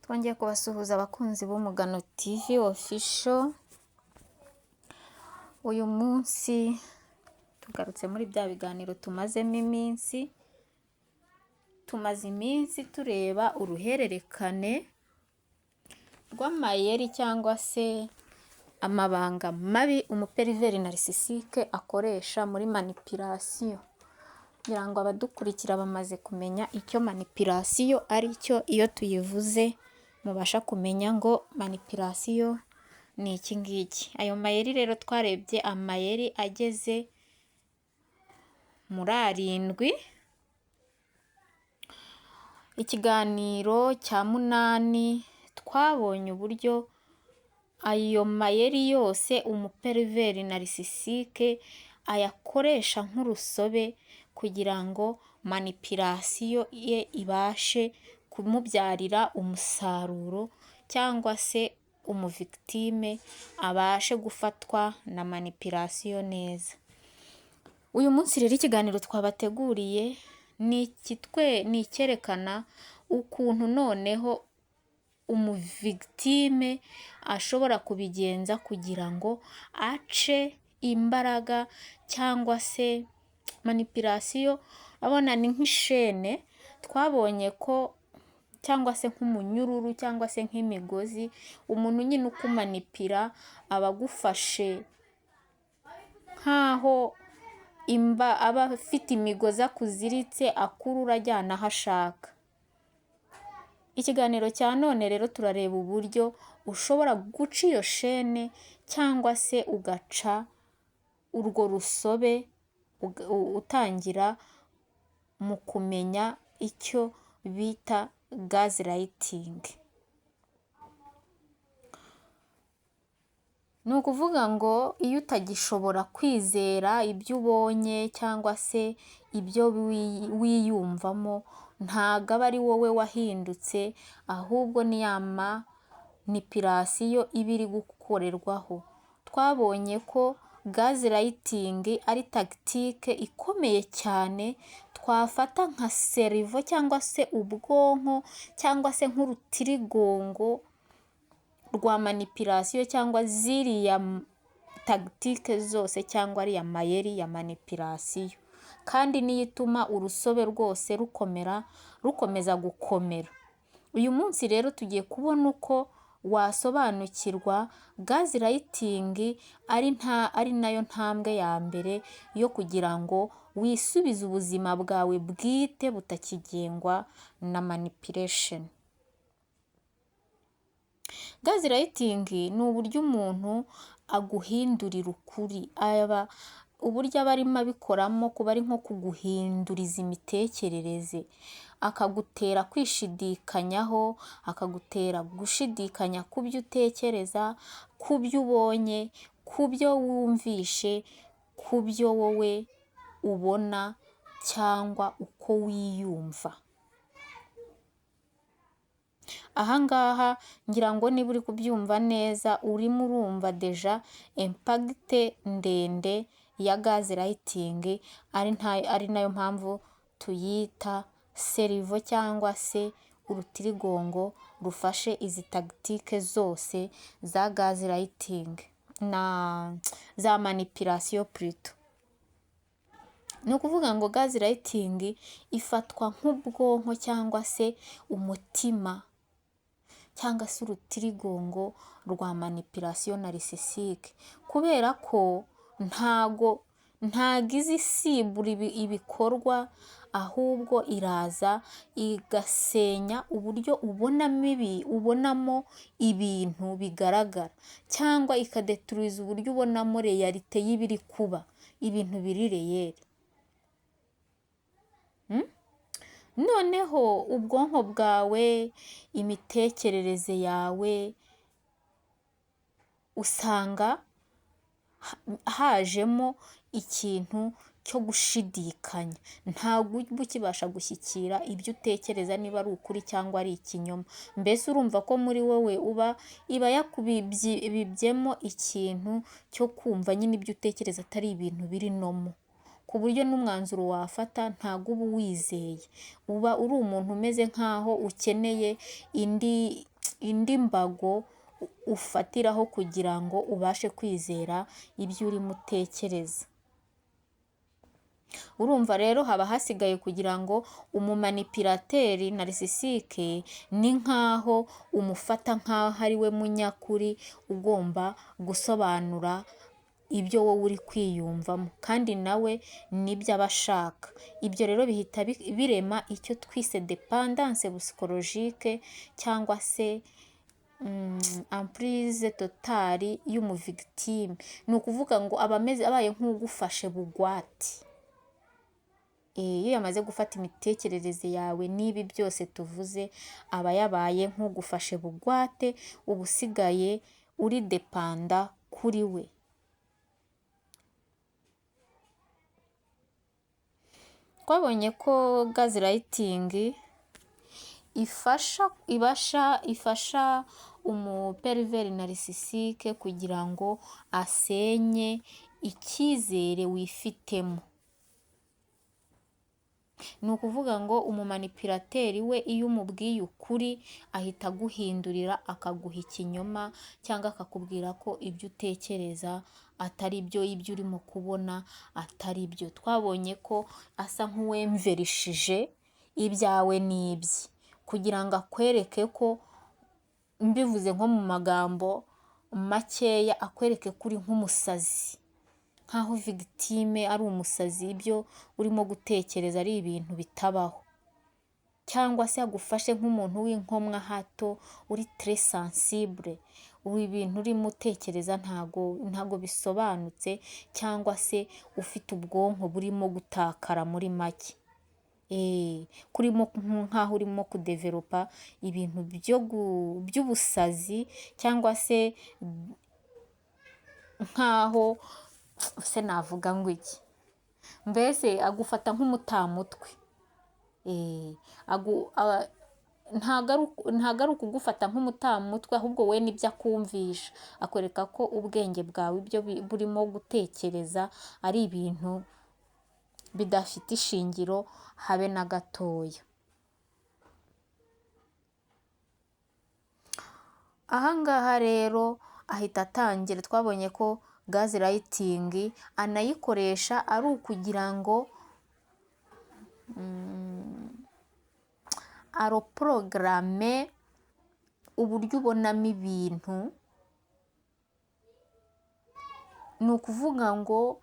Twongeye kubasuhuza abakunzi b'Umugano TV Official, uyu munsi tugarutse muri bya biganiro tumazemo iminsi, tumaze iminsi tureba uruhererekane rw'amayeri cyangwa se amabanga mabi umu pervers narcissique akoresha muri manipulation. Ngira ngo abadukurikira bamaze kumenya icyo manipulation ari cyo, iyo tuyivuze mubasha kumenya ngo manipulation ni iki ngiki. Ayo mayeri rero twarebye amayeri ageze muri arindwi, ikiganiro cya munani twabonye uburyo ayo mayeri yose umu pervers narcissique ayakoresha nk'urusobe kugira ngo manipulation ye ibashe kumubyarira umusaruro cyangwa se umu victime abashe gufatwa na manipulation neza. Uyu munsi rero ikiganiro twabateguriye ni icyerekana ukuntu noneho umu victime ashobora kubigenza kugira ngo ace imbaraga cyangwa se manipulation, urabona ni nk'ishene twabonye ko cyangwa se nk'umunyururu cyangwa se nk'imigozi, umuntu nyine ukumanipira aba agufashe nk'aho aba afite imigozi akuziritse akurura ajyana aho ashaka. Ikiganiro cya none rero turareba uburyo ushobora guca iyo shene cyangwa se ugaca urwo rusobe utangira mu kumenya icyo bita gaslighting. Ni ukuvuga ngo iyo utagishobora kwizera ibyo ubonye cyangwa se ibyo wiyumvamo, ntago aba ari wowe wahindutse, ahubwo ni ya manipulation iba iri gukorerwaho. Twabonye ko gaslighting ari tactique ikomeye cyane twafata nka cerveau cyangwa se ubwonko cyangwa se nk'urutirigongo rwa manipulation cyangwa ziriya tactique zose cyangwa ariya mayeri ya manipulation. Kandi niyo ituma urusobe rwose rukomera, rukomeza gukomera. Uyu munsi rero tugiye kubona uko wasobanukirwa gaslighting ari nayo ntambwe ya mbere yo kugira ngo wisubize ubuzima bwawe bwite butakigengwa na manipulation. Gaslighting ni uburyo umuntu aguhindurira ukuri, uburyo aba arimo abikoramo kuba ari nko kuguhinduriza imitekerereze, akagutera kwishidikanyaho, akagutera gushidikanya ku byo utekereza, ku byo ubonye, ku byo wumvishe, ku byo wowe ubona cyangwa uko wiyumva. Aha ngaha ngira ngo niba uri kubyumva neza, urimo urumva déjà impact ndende ya gaslighting, ari nayo mpamvu tuyita cerveau cyangwa se urutirigongo rufashe izi tactique zose za gaslighting na za manipulation plutôt. Ni ukuvuga ngo gaslighting ifatwa nk'ubwonko cyangwa se umutima cyangwa se urutirigongo rwa manipulation narcissique, kubera ko ntago iza isimbura ibikorwa, ahubwo iraza igasenya uburyo ubonamo ibi, ubonamo ibintu bigaragara cyangwa ikadeturiza uburyo ubonamo réalité y'ibiri kuba, ibintu biri réel. Noneho ubwonko bwawe, imitekerereze yawe, usanga hajemo ikintu cyo gushidikanya, ntabwo uba ukibasha gushyikira ibyo utekereza niba ari ukuri cyangwa ari ikinyoma, mbese urumva ko muri wowe uba iba yakubibyemo ikintu cyo kumva nyine ibyo utekereza atari ibintu biri normal, ku buryo n'umwanzuro wafata ntabwo uba uwizeye, uba uri umuntu umeze nk'aho ukeneye indi indi mbago ufatiraho kugira ngo ubashe kwizera ibyo urimo utekereza. Urumva rero haba hasigaye kugira ngo umumanipulateur narcissique ni nk'aho umufata nk'aho ari we munyakuri ugomba gusobanura ibyo wowe uri kwiyumvamo, kandi nawe nibyo aba ashaka. Ibyo rero bihita birema icyo twise dépendance psychologique cyangwa se emprise totale y'umuvictime. Ni ukuvuga ngo aba ameze abaye nk'ugufashe bugwate. Iyo yamaze gufata imitekerereze yawe n'ibi byose tuvuze, aba yabaye nk'ugufashe bugwate, uba usigaye uri dépendant kuri we. Twabonye ko gaslighting ifasha ibasha ifasha umupervers narcissique kugira ngo asenye icyizere wifitemo. Ni ukuvuga ngo umumanipulateur we iyo umubwiye ukuri ahita aguhindurira akaguha ikinyoma, cyangwa akakubwira ko ibyo utekereza atari byo, ibyo urimo kubona atari byo. Twabonye ko asa nk'uwemverishije ibyawe n'ibye kugira ngo akwereke ko, mbivuze nko mu magambo makeya, akwereke ko uri nk'umusazi, nk'aho victime ari umusazi, ibyo urimo gutekereza ari ibintu bitabaho, cyangwa se agufashe nk'umuntu w'inkomwahato uri très sensible, ubu ibintu urimo utekereza ntago bisobanutse, cyangwa se ufite ubwonko burimo gutakara muri make. Kurimo nk'aho urimo kudevelopa ibintu by'ubusazi, cyangwa se nk'aho se navuga ngo iki, mbese agufata nk'umutamutwe. Ntago ari ukugufata nk'umutamutwe, ahubwo we nibyo akumvisha, akwereka ko ubwenge bwawe ibyo burimo gutekereza ari ibintu bidafite ishingiro habe na gatoya. Aha ngaha rero ahita atangira, twabonye ko gaslighting anayikoresha ari ukugira ngo areprogramme uburyo ubonamo ibintu. Ni ukuvuga ngo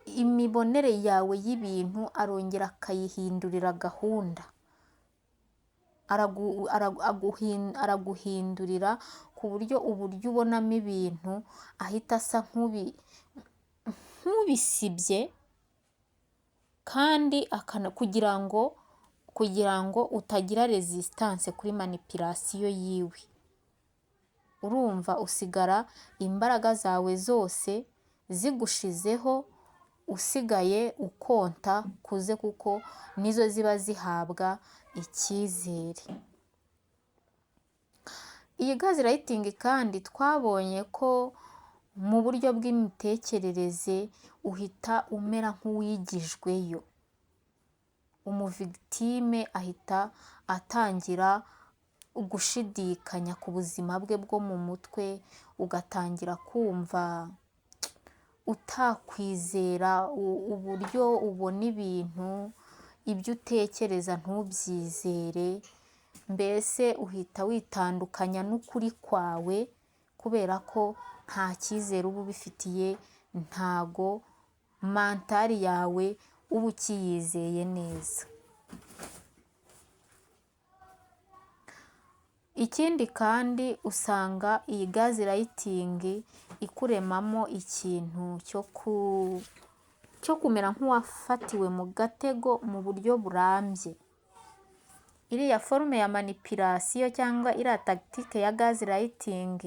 imibonere yawe y'ibintu arongera akayihindurira gahunda, araguhindurira ku buryo uburyo ubonamo ibintu ahita asa nk'ubisibye, kandi kugira ngo utagira résistance kuri manipulation yiwe. Urumva usigara imbaraga zawe zose zigushizeho, usigaye ukonta kuze, kuko nizo ziba zihabwa icyizere. Iyi gaslighting kandi twabonye ko mu buryo bw'imitekerereze uhita umera nk'uwigijweyo. Umuvictime ahita atangira gushidikanya ku buzima bwe bwo mu mutwe, ugatangira kumva utakwizera uburyo ubona ibintu, ibyo utekereza ntubyizere, mbese uhita witandukanya n'ukuri kwawe kubera ko nta cyizere uba ubifitiye, ntago mental yawe uba ukiyizeye neza. Ikindi kandi usanga iyi gaslighting ikuremamo ikintu cyo kumera nk'uwafatiwe mu gatego mu buryo burambye. Iriya forme ya manipulation cyangwa iriya tactique ya gaslighting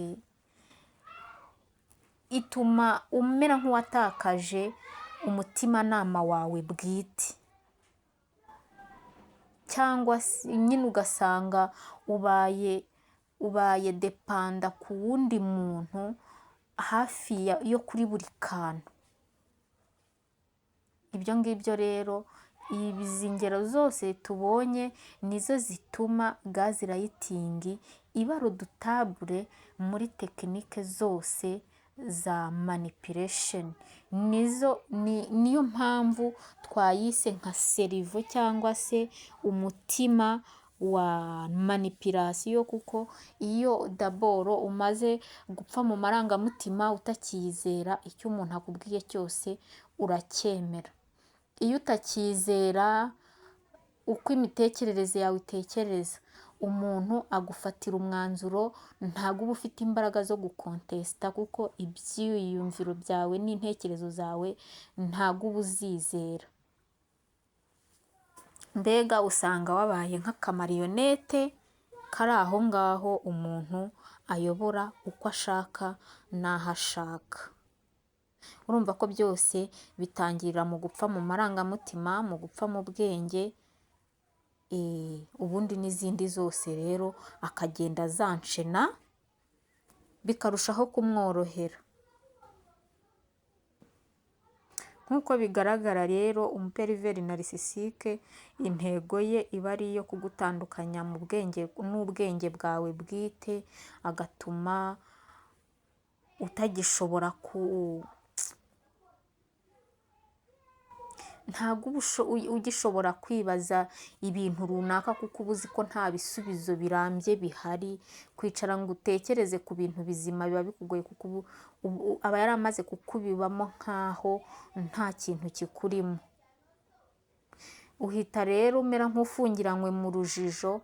ituma umera nk'uwatakaje umutimanama wawe bwite, cyangwa se nyine ugasanga ubaye dépendant ku wundi muntu hafi yo kuri buri kantu. Ibyo ngibyo rero Izi ngero zose tubonye nizo zituma gaslighting iba redoutable muri technique zose za manipulation. Nizo niyo mpamvu twayise nka cerveau cyangwa se umutima wa manipulation, kuko iyo d'abord umaze gupfa mu marangamutima utakizera, icyo umuntu akubwiye cyose uracyemera. Iyo utakizera uko imitekerereze yawe itekereza, umuntu agufatira umwanzuro, ntabwo uba ufite imbaraga zo gukontesita, kuko ibyiyumviro byawe n'intekerezo zawe ntabwo uba uzizera. Mbega usanga wabaye nk'akamarionnette kari aho ngaho, umuntu ayobora uko ashaka n'aho ashaka. Urumva ko byose bitangirira mu gupfa mu marangamutima, mu gupfa mu bwenge, ubundi n'izindi zose rero akagenda azanshena, bikarushaho kumworohera. Nk'uko bigaragara rero, umupervers narcissique intego ye iba ari iyo kugutandukanya mu bwenge n'ubwenge bwawe bwite, agatuma utagishobora ku ntabwo uba ugishobora kwibaza ibintu runaka, kuko uba uzi ko nta bisubizo birambye bihari. Kwicara ngo utekereze ku bintu bizima biba bikugoye, kuko aba yaramaze kukubibamo nk'aho nta kintu kikurimo. Uhita rero umera nk'ufungiranywe mu rujijo,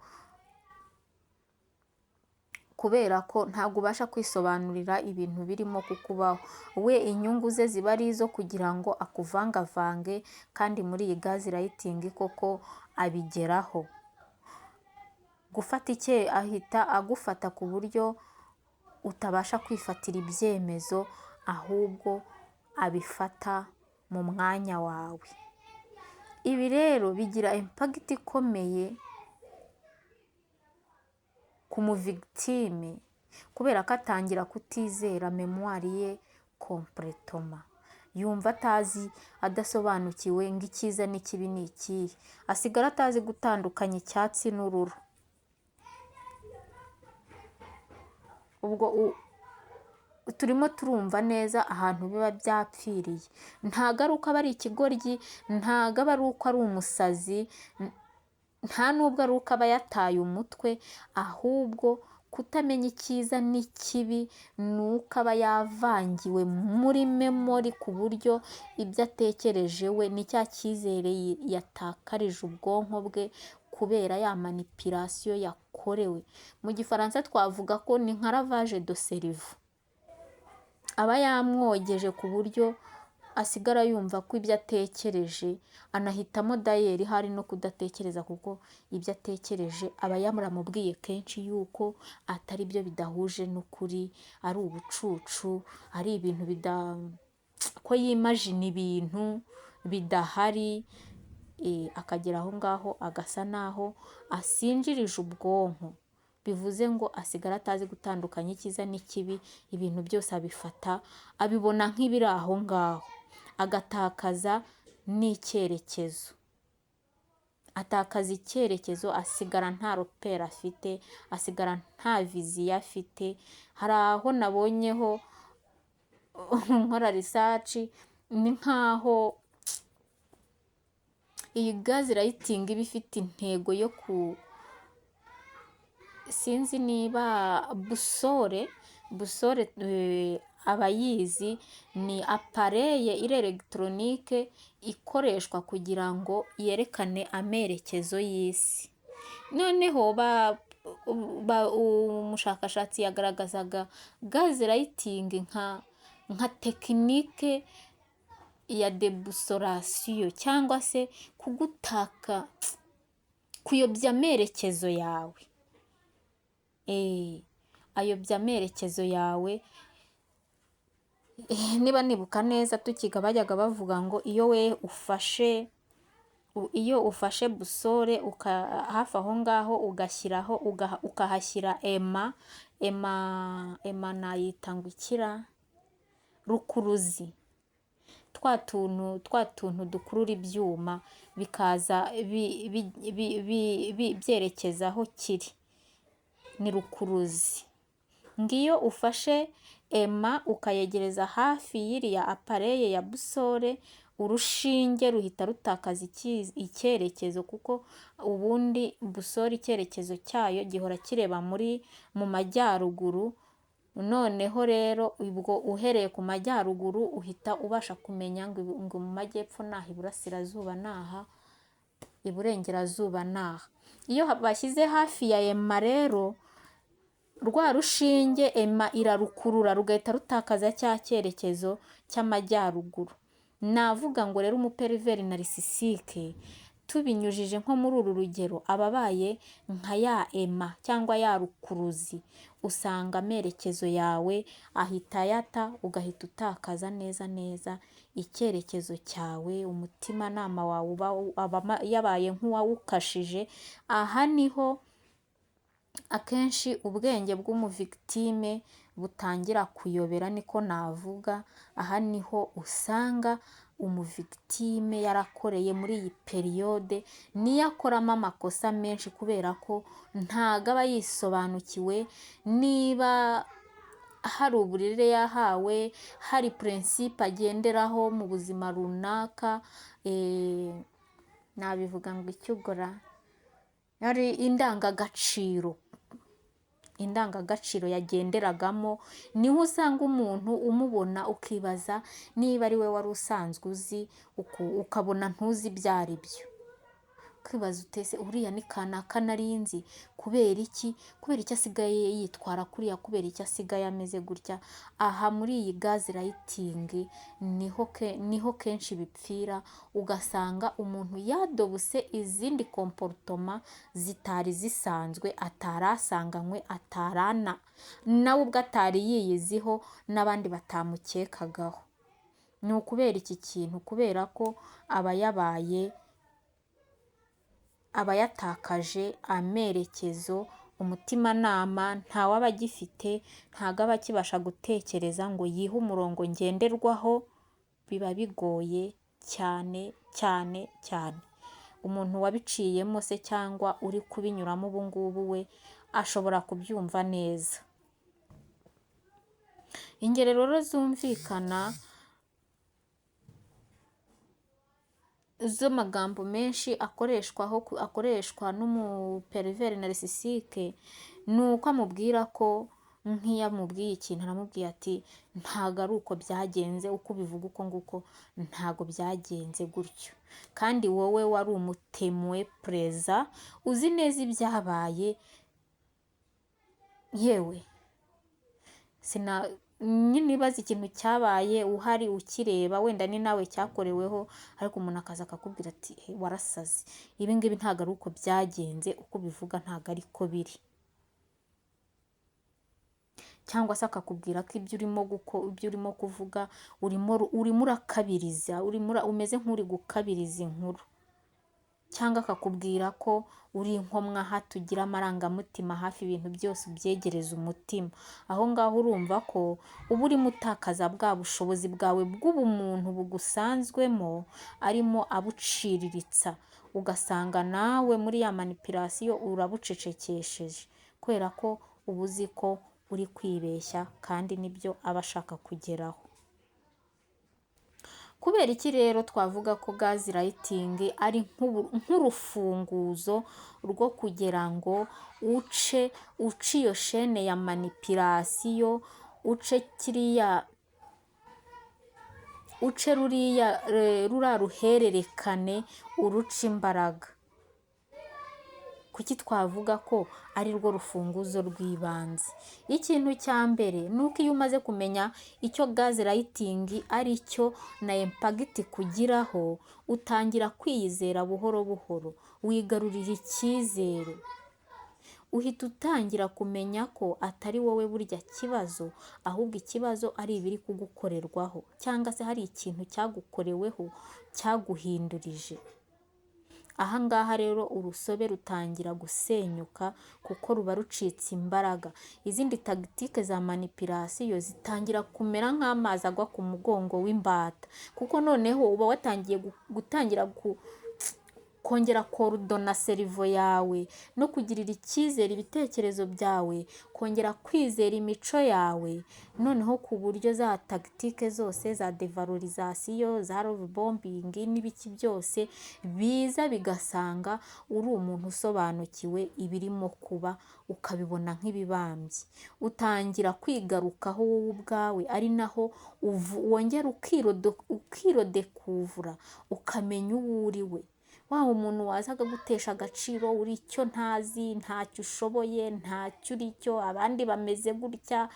kubera ko ntabwo ubasha kwisobanurira ibintu birimo kukubaho. We inyungu ze ziba ari izo kugira ngo akuvangavange, kandi muri iyi gaslighting koko abigeraho. Gufata icye ahita agufata ku buryo utabasha kwifatira ibyemezo, ahubwo abifata mu mwanya wawe. Ibi rero bigira impact ikomeye ku muvictime, kubera ko atangira kutizera mémoire ye complètement. Yumva atazi, adasobanukiwe ngo icyiza n'ikibi ni ikihe. Asigara atazi gutandukanya icyatsi n'ururo. Ubwo turimo turumva neza ahantu biba byapfiriye. Ntabwo ari uko aba ari ikigoryi, ntabwo aba ari uko ari umusazi, nta nubwo ari uko aba yataye umutwe, ahubwo kutamenya icyiza n'ikibi ni uko aba yavangiwe muri memory, ku buryo ibyo atekereje we ni cya cyizere yatakarije ubwonko bwe kubera ya manipulation yakorewe. Mu Gifaransa twavuga ko ni nka lavage de cerveau. Aba yamwogeje ku buryo asigara yumva ko ibyo atekereje, anahitamo d'ailleurs hari no kudatekereza, kuko ibyo atekereje aba yaramubwiye kenshi yuko atari byo, bidahuje n'ukuri, ari ubucucu, ari ibintu ko yimajina ibintu bidahari, akagera aho ngaho agasa naho asinjirije ubwonko. Bivuze ngo asigara atazi gutandukanya icyiza n'ikibi, ibintu byose abifata abibona nk'ibiri aho ngaho, agatakaza n'icyerekezo. Atakaza icyerekezo, asigara nta repère afite, asigara nta vision afite. Hari aho nabonyeho nkora research, ni nkaho iyi gaslighting iba ifite intego yo ku sinzi niba boussole abayizi, ni appareil iri électronique ikoreshwa kugira ngo yerekane amerekezo y'isi. Noneho umushakashatsi yagaragazaga gaslighting nka technique ya déboussolation, cyangwa se kugutaka, kuyobya amerekezo yawe. Ayobya amerekezo yawe. Niba nibuka neza, tukiga bajyaga bavuga ngo iyo ufashe boussole hafi aho ngaho, ugashyiraho, ukahashyira aimant, aimant, aimant nayita ngo ikira rukuruzi. twa tuntu dukurura ibyuma bikaza byerekeza aho kiri, ni rukuruzi. Ngiyo ufashe aimant ukayegereza hafi y'iriya appareil ya boussole, urushinge ruhita rutakaza icyerekezo, kuko ubundi boussole icyerekezo cyayo gihora kireba mu majyaruguru. Noneho rero ubwo uhereye ku majyaruguru uhita ubasha kumenya ngo mu majyepfo ni aha, iburasirazuba ni aha, iburengerazuba ni aha. Iyo bashyize hafi ya aimant rero, rwa rushinge aimant irarukurura, rugahita rutakaza cya cyerekezo cy'amajyaruguru. Navuga ngo rero umupervers narcissique, tubinyujije nko muri uru rugero, aba abaye nka ya aimant cyangwa ya rukuruzi. Usanga amerekezo yawe ahita ayata, ugahita utakaza neza neza icyerekezo cyawe, umutimanama wawe uba yabaye nk'uwawukashije. Aha niho akenshi ubwenge bw'umuvictime butangira kuyobera, niko navuga. Aha niho usanga umuvictime yarakoreye muri iyi période, niyo akoramo amakosa menshi, kubera ko ntago aba yisobanukiwe niba hari uburere yahawe, hari principe agenderaho mu buzima runaka. Nabivuga ngo icyo ugora hari indangagaciro yagenderagamo. Niho usanga umuntu umubona ukibaza niba ari we wari usanzwe uzi, ukabona ntuzi ibyo ari byo, ukibaza uti: "Ese uriya ni kanaka nari nzi? Kubera iki asigaye yitwara kuriya? Kubera iki asigaye ameze gutya?" Aha muri iyi gaslighting niho kenshi bipfira, ugasanga umuntu yadobuse izindi comportement zitari zisanzwe, atari asanganywe, atarana nawe ubwo atari yiyiziho, n'abandi batamukekagaho. Ni ukubera iki kintu, kubera ko aba yatakaje amerekezo, umutimanama ntawe aba agifite, ntabwo aba akibasha gutekereza ngo yihe umurongo ngenderwaho. Biba bigoye cyane cyane cyane. Umuntu wabiciyemo se cyangwa uri kubinyuramo ubu ngubu, we ashobora kubyumva neza. Ingero rero zumvikana z'amagambo menshi akoreshwa n'umupervers narcissique, ni uko amubwira ko nk'iyo amubwiye ikintu, aramubwiye ati: "Ntago ari uko byagenze uko ubivuga, uko nguko ntago byagenze gutyo." Kandi wowe wari umutémoin présent, uzi neza ibyabaye. Yewe, nyine ibaze ikintu cyabaye uhari ukireba, wenda ni nawe cyakoreweho, ariko umuntu akaza akakubwira ati: "Warasaze, ibi ngibi ntabwo ari uko byagenze, uko ubivuga ntabwo ariko biri." Cyangwa se akakubwira ko ibyo urimo kuvuga urimo urakabiriza, umeze nk'uri gukabiriza inkuru, cyangwa akakubwira ko uri inkomwahato, ugira amarangamutima hafi, ibintu byose ubyegereza umutima. Aho ngaho urumva ko uba urimo utakaza bwa bushobozi bwawe bw'ubumuntu bugusanzwemo, arimo abuciriritsa, ugasanga nawe muri ya manipulation urabucecekesheje, kubera ko uba uzi ko uri kwibeshya, kandi nibyo aba ashaka kugeraho. Kubera iki rero twavuga ko gaslighting ari nk'urufunguzo rwo kugira ngo uce iyo chaîne ya manipulation, uce kiriya, uce ruriya ruhererekane, uruca imbaraga? Kuki twavuga ko ari rwo rufunguzo rw'ibanze? Ikintu cya mbere ni uko iyo umaze kumenya icyo gaslighting ari cyo na impact kugiraho, utangira kwiyizera buhoro buhoro, wigarurira icyizere, uhita utangira kumenya ko atari wowe burya kibazo, ahubwo ikibazo ari ibiri kugukorerwaho, cyangwa se hari ikintu cyagukoreweho cyaguhindurije. Aha ngaha rero urusobe rutangira gusenyuka kuko ruba rucitse imbaraga. Izindi tactique za manipulation zitangira kumera nk'amazi agwa ku mugongo w'imbata, kuko noneho uba watangiye gutangira kongera coordonner cerveau yawe no kugirira icyizere ibitekerezo byawe, kongera kwizera imico yawe, noneho ku buryo za tactique zose za dévalorisation, za love bombing n'ibiki byose biza bigasanga uri umuntu usobanukiwe ibirimo kuba, ukabibona nk'ibibambye. Utangira kwigarukaho wowe ubwawe, ari naho wongera ukiredécouvra, ukamenya uwo uri we. Wa umuntu wazaga gutesha agaciro, uri icyo ntazi, ntacyo ushoboye, ntacyo uri cyo, abandi bameze gutya,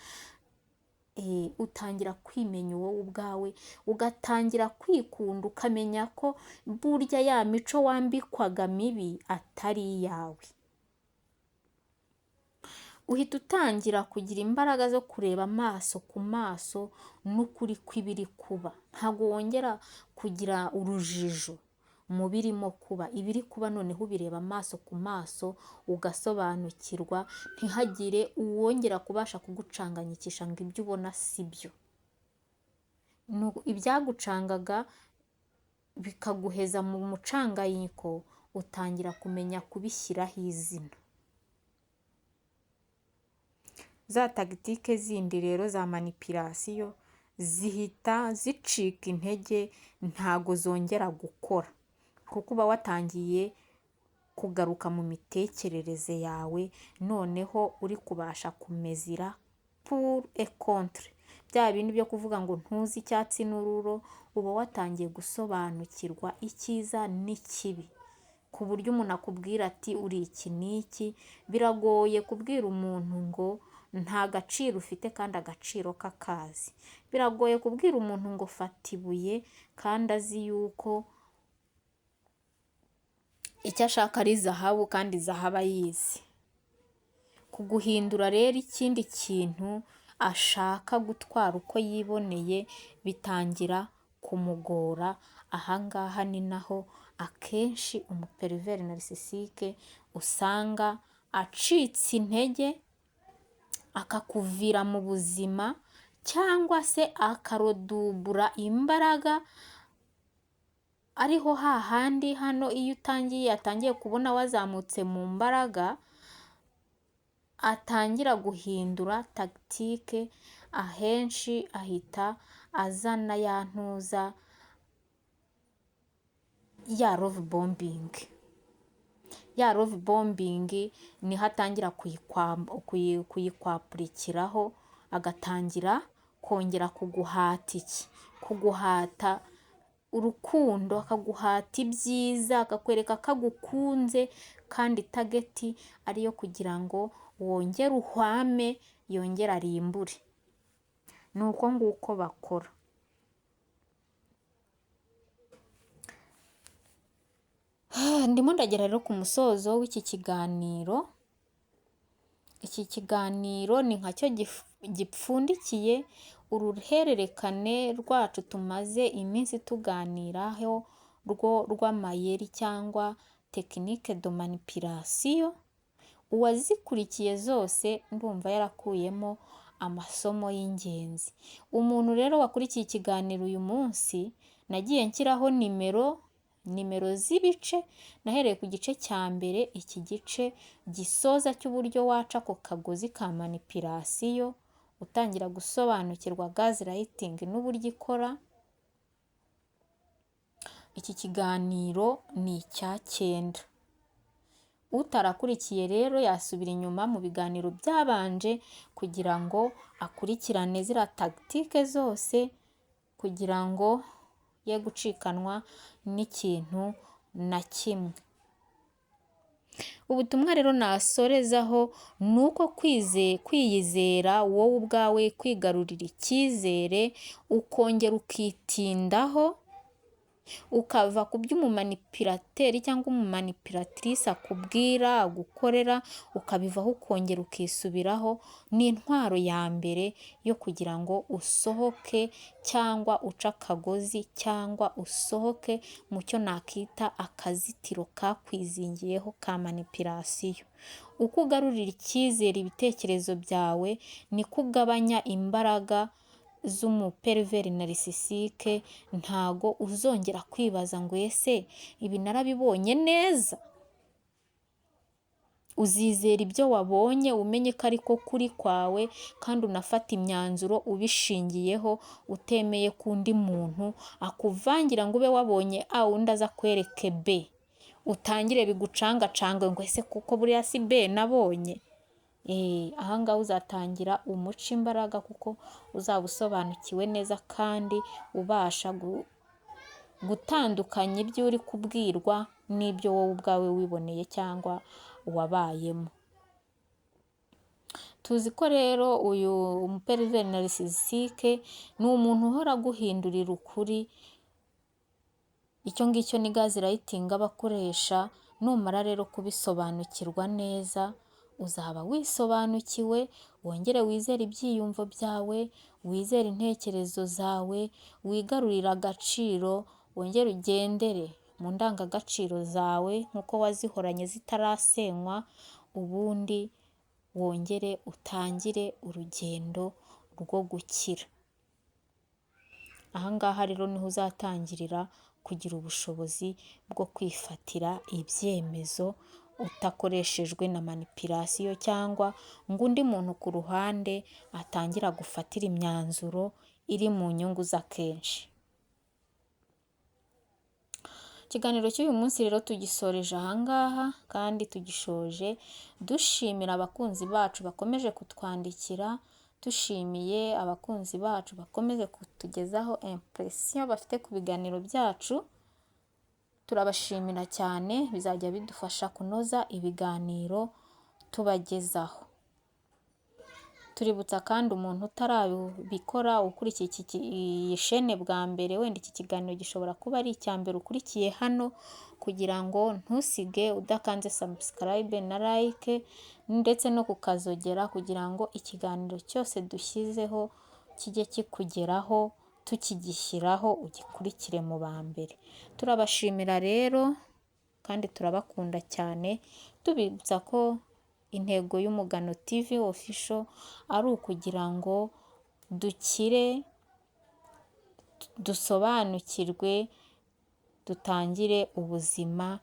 utangira kwimenya wowe ubwawe, ugatangira kwikunda, ukamenya ko burya ya mico wambikwaga mibi atari iyawe. Uhita utangira kugira imbaraga zo kureba amaso ku maso n'ukuri kw'ibiri kuba. Ntabwo wongera kugira urujijo mu birimo kuba. Ibiri kuba noneho ubireba amaso ku maso, ugasobanukirwa, ntihagire uwongera kubasha kugucanganyikisha ngo ibyo ubona si byo. Ibyagucangaga bikaguheza mu mucanganyiko, utangira kumenya kubishyiraho izina. Za tactique zindi rero za manipulation zihita zicika intege, ntago zongera gukora, kuko uba watangiye kugaruka mu mitekerereze yawe, noneho uri kubasha kumesurer pour et contre. Bya bindi byo kuvuga ngo ntuzi icyatsi n'ururo, uba watangiye gusobanukirwa icyiza n'ikibi, ku buryo umuntu akubwira ati uri iki n'iki. Biragoye kubwira umuntu ngo nta gaciro ufite kandi agaciro kakazi. Biragoye kubwira umuntu ngo fata ibuye kandi azi yuko icyo ashaka ari zahabu kandi zahabu ayizi. Kuguhindura rero ikindi kintu ashaka gutwara uko yiboneye bitangira kumugora. Aha ngaha ni naho akenshi umupervers narcissique usanga acitse intege, akakuvira mu buzima cyangwa se akaredoubla imbaraga, ariho hahandi hano iyo utangiye atangiye kubona wazamutse mu mbaraga, atangira guhindura tactique, ahenshi ahita azana ya ntuza ya love bombing. Ya love bombing niho atangira kuyikwapurikiraho, agatangira kongera kuguhata iki? Kuguhata urukundo, akaguhata ibyiza, akakwereka ko agukunze, kandi target ariyo kugira ngo wongere uhwame, yongere arimbure. Ni uko nguko bakora. Ndimo ndagera rero ku musozo w'iki kiganiro. Iki kiganiro ni nkacyo gipfundikiye uruhererekane rwacu tumaze iminsi tuganiraho rwo rw'amayeri cyangwa techniques de manipulation. Uwazikurikiye zose ndumva yarakuyemo amasomo y'ingenzi. Umuntu rero wakurikiye ikiganiro uyu munsi, nagiye nshyiraho nimero z'ibice, nahereye ku gice cya mbere, iki gice gisoza cy'uburyo waca ako kagozi ka manipulation, utangira gusobanukirwa gaslighting n'uburyo ikora. Iki kiganiro ni icya 9. Utarakurikiye rero yasubira inyuma mu biganiro byabanje kugira ngo akurikirane ziriya tactique zose, kugira ngo ye gucikanwa n'ikintu na kimwe. Ubutumwa rero nasorezaho ni uko kwiyizera wowe ubwawe, kwigarurira icyizere, ukongera ukitindaho. Ukava ku byo umumanipulateur cyangwa umumanipulatrice akubwira, agukorera, ukabivaho ukongera ukisubiraho, ni intwaro ya mbere yo kugira ngo usohoke cyangwa uce akagozi cyangwa usohoke mu cyo nakita akazitiro kakwizingiyeho ka manipulation. Uko ugarurira icyizere ibitekerezo byawe, niko ugabanya imbaraga z'umupervers narcissique, ntago uzongera kwibaza ngo ese ibi narabibonye neza? Uzizera ibyo wabonye umenye ko ariko kuri kwawe kandi unafate imyanzuro ubishingiyeho, utemeye ko undi muntu akuvangira ngo ube wabonye A undi aza akwereke B, utangire bigucangacange ngo ese kuko buriya si B nabonye? Aha ngaha uzatangira umuce imbaraga kuko uzaba usobanukiwe neza kandi ubasha gutandukanya ibyo uri kubwirwa n'ibyo wowe ubwawe wiboneye cyangwa wabayemo. Tuzi ko rero uyu mupervers narcissique ni umuntu uhora aguhindurira ukuri, icyo ngicyo ni gaslighting aba akoresha, numara rero kubisobanukirwa neza uzaba wisobanukiwe, wongere wizere ibyiyumvo byawe, wizere intekerezo zawe, wigarurire agaciro, wongere ugendere mu ndangagaciro zawe nk'uko wazihoranye zitarasenywa, ubundi wongere utangire urugendo rwo gukira. Aha ngaha rero niho uzatangirira kugira ubushobozi bwo kwifatira ibyemezo utakoreshejwe na manipulation cyangwa ngo undi muntu ku ruhande atangire agufatire imyanzuro iri mu nyungu ze akenshi. Ikiganiro cy'uyu munsi rero tugisoreje aha ngaha kandi tugishoje dushimira abakunzi bacu bakomeje kutwandikira, dushimiye abakunzi bacu bakomeje kutugezaho impression bafite ku biganiro byacu, turabashimira cyane, bizajya bidufasha kunoza ibiganiro tubagezaho. Tuributsa kandi umuntu utarabikora ukurikiye iyi shene bwa mbere, wenda iki kiganiro gishobora kuba ari icya mbere ukurikiye hano, kugira ngo ntusige udakanze subscribe na like ndetse no kukazogera kugira ngo ikiganiro cyose dushyizeho kijye kikugeraho, tukigishyiraho ugikurikire mu ba mbere. Turabashimira rero kandi turabakunda cyane, tubibutsa ko intego y'Umugano TV Official ari ukugira ngo dukire, dusobanukirwe, dutangire ubuzima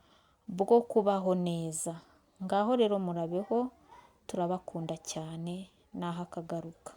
bwo kubaho neza. Ngaho rero murabeho, turabakunda cyane, naho akagaruka.